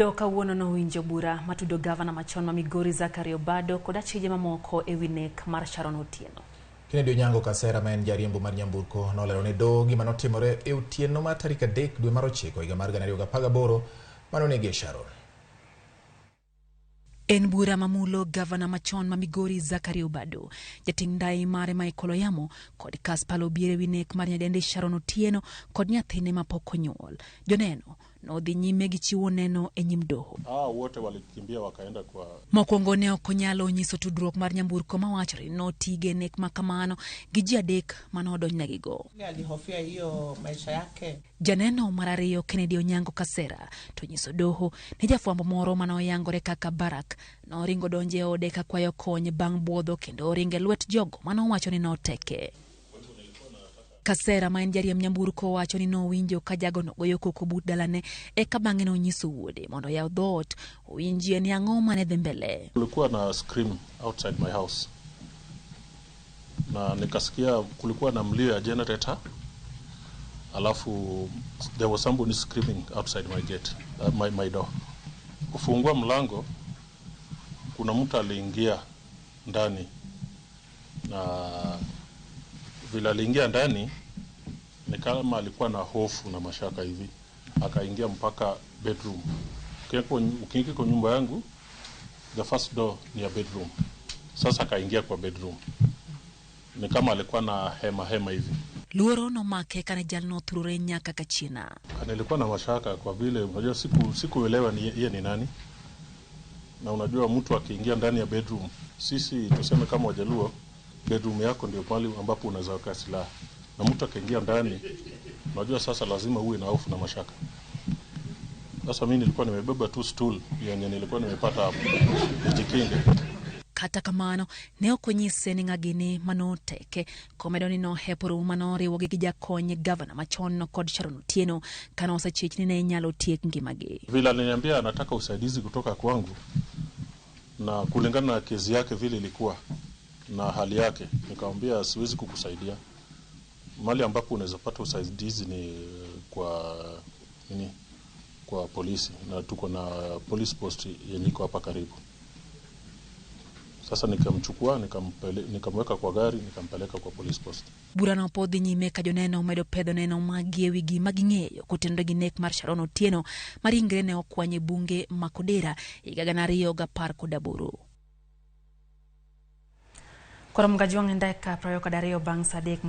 Doho kawuono nowinjo bura matudo gavana machon ma Migori Zachary Obado kod achije mamoko ewi nek mar Sharon Otieno. Kennedy Onyango Kasera ma en jariembo mar nyamburko nolero ne doho gima notimore e otieno mar tarik 3 dwe mar 9 higa mar 2018 manonegie Sharon. En bura mamulo gavana machon ma Migori Zachary Obado, jating' ndai mare Michael Oyamo kod Caspal Obiero ewi nek mar nyadendi Sharon Otieno kod nyathine mapok onyuol. Joneno nodhi nyime gi chiwo neno e nyim doho. Hawa wote walikimbia wakaenda kwa Mokwongo ne ok onyalo nyiso tudruok mar nyamburko mawachore ni notige nek ma kamano gi ji adek manodonjnegigo. Alihofia hiyo maisha yake. Janeno mar ariyo Kennedy Onyango Kasera to nyiso doho ni jafwambo moro manoyangore kaka Barak noringo donjo e ode kakwayo kony bang' buodho kendo oringo e lwet jogo manowacho ni noteke. Kasera ma en jariemb nyamburko wacho ni nowinjo ka jagono goyo koko but dalane eka bang'e nonyiso wuode mondo oyaw dhoot owinjie ni ang'o mane dhi mbele. Kulikuwa na scream outside my house na nikasikia kulikuwa na mlio ya generator, alafu there was somebody screaming outside my gate, my door. Kufungua mlango, kuna mtu aliingia ndani, na vile aliingia ndani ni kama alikuwa na hofu na mashaka hivi, akaingia mpaka bedroom. Ukiingia kwa nyumba yangu, the first door ni ya bedroom. Sasa akaingia kwa bedroom, ni kama alikuwa na hema hema hivi. Luoro nomake kane jalno othurore nyaka kachiena. Nilikuwa na mashaka kwa vile unajua sikuelewa ni yeye ni nani, na unajua mtu akiingia ndani ya bedroom, sisi tuseme kama Wajaluo, bedroom yako ndio pale ambapo unaweza weka silaha, na mtu akiingia ndani, unajua sasa lazima uwe na hofu na mashaka. Sasa mimi nilikuwa nimebeba tu stool yenye nilikuwa nimepata hapo nijikinge. Kata kamano ne ok onyise ni ng'a gini manoteke komedo ni nohepo manoriwogi gi jakony gavana machon kod Sharon Otieno kane osechich ni ne inyalo tiek ngimagi. Vile aliniambia anataka usaidizi kutoka kwangu, na kulingana na kesi yake vile ilikuwa na hali yake, nikamwambia siwezi kukusaidia. Mahali ambapo unaweza pata usaidizi ni kwa nini? Kwa polisi, na tuko na police post yenye iko hapa karibu. Sasa nikamchukua, nikamweka kwa gari, nikampeleka kwa police post. Burano pod dhi nyime ka joneno medo pedho neno maggi ewi gima ging'eyo kotenore gi nek mar Sharon Otieno ma ringre ne okwany e bunge ma Kodera higa 2018. Koro mga jwang' en dakika 22 bang' saa 3 mar